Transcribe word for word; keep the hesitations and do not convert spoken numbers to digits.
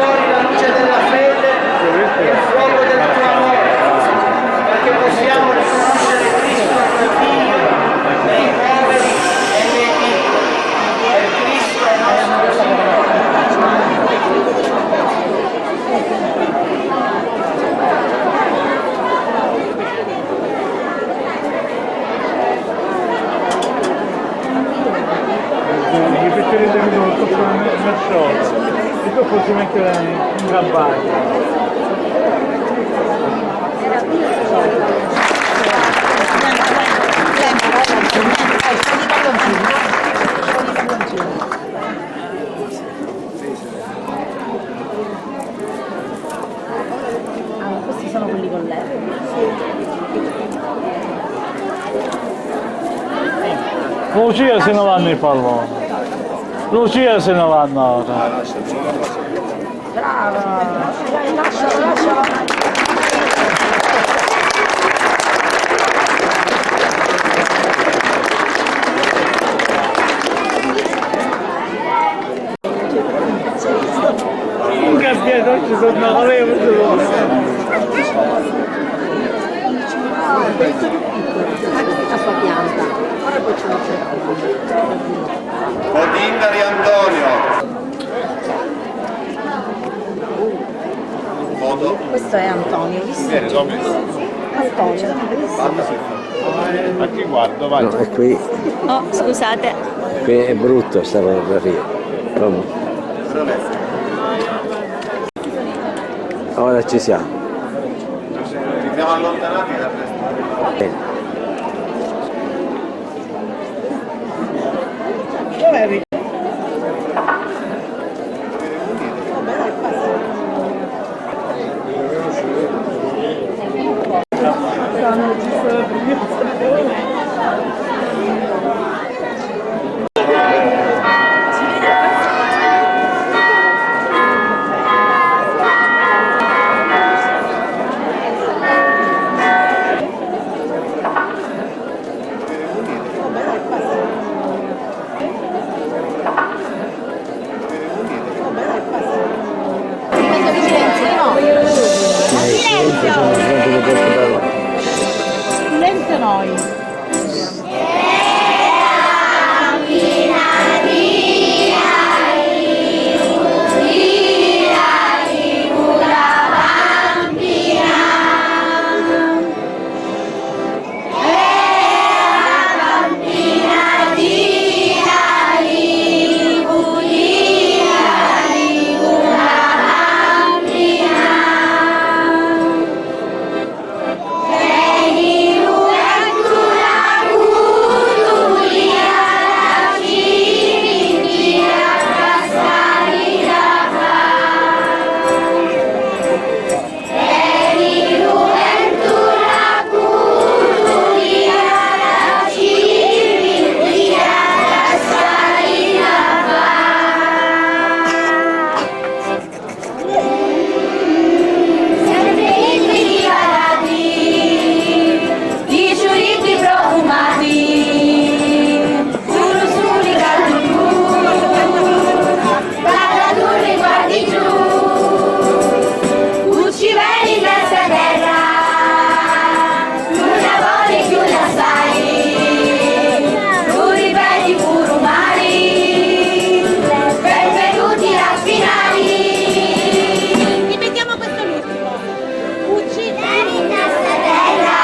Fuori la luce della fede e il fuoco del tuo amore, perché possiamo riconoscere Cristo tra i poveri e nei piccoli. Per Cristo nostro Signore. I piccioletti mi sono sotto nel short e dopo si mette in campagna. Ah, questi sono quelli con l'R. Lucia se ne vanno i palloni. Lucia se ne vanno ora. Brava! Dai, lascialo, lascialo. Minchia, Ci sono, no, io non so. Ma questa è più piccola, ma questa è la sua pianta. Ora poi ci mettiamo. Potindari Antonio. Foto. Questo è Antonio, visto? Ieri l'ho messo. Antonio, visto? Ma chi guardo, vai. No, è qui. Oh, scusate. Qui è brutto sta fotografia. Comunque. Ora ci siamo. Ci siamo allontanati dal resto. Bene. Silenzio! Silenzio noi! Parla tu, riguardi giù, cu ci veni nta sta terra, nun la voli cchiù lassari, lu ripeti puru mari, benvenuti a finali. Ripetiamo questo l'ultimo. Cu ci veni nta sta terra,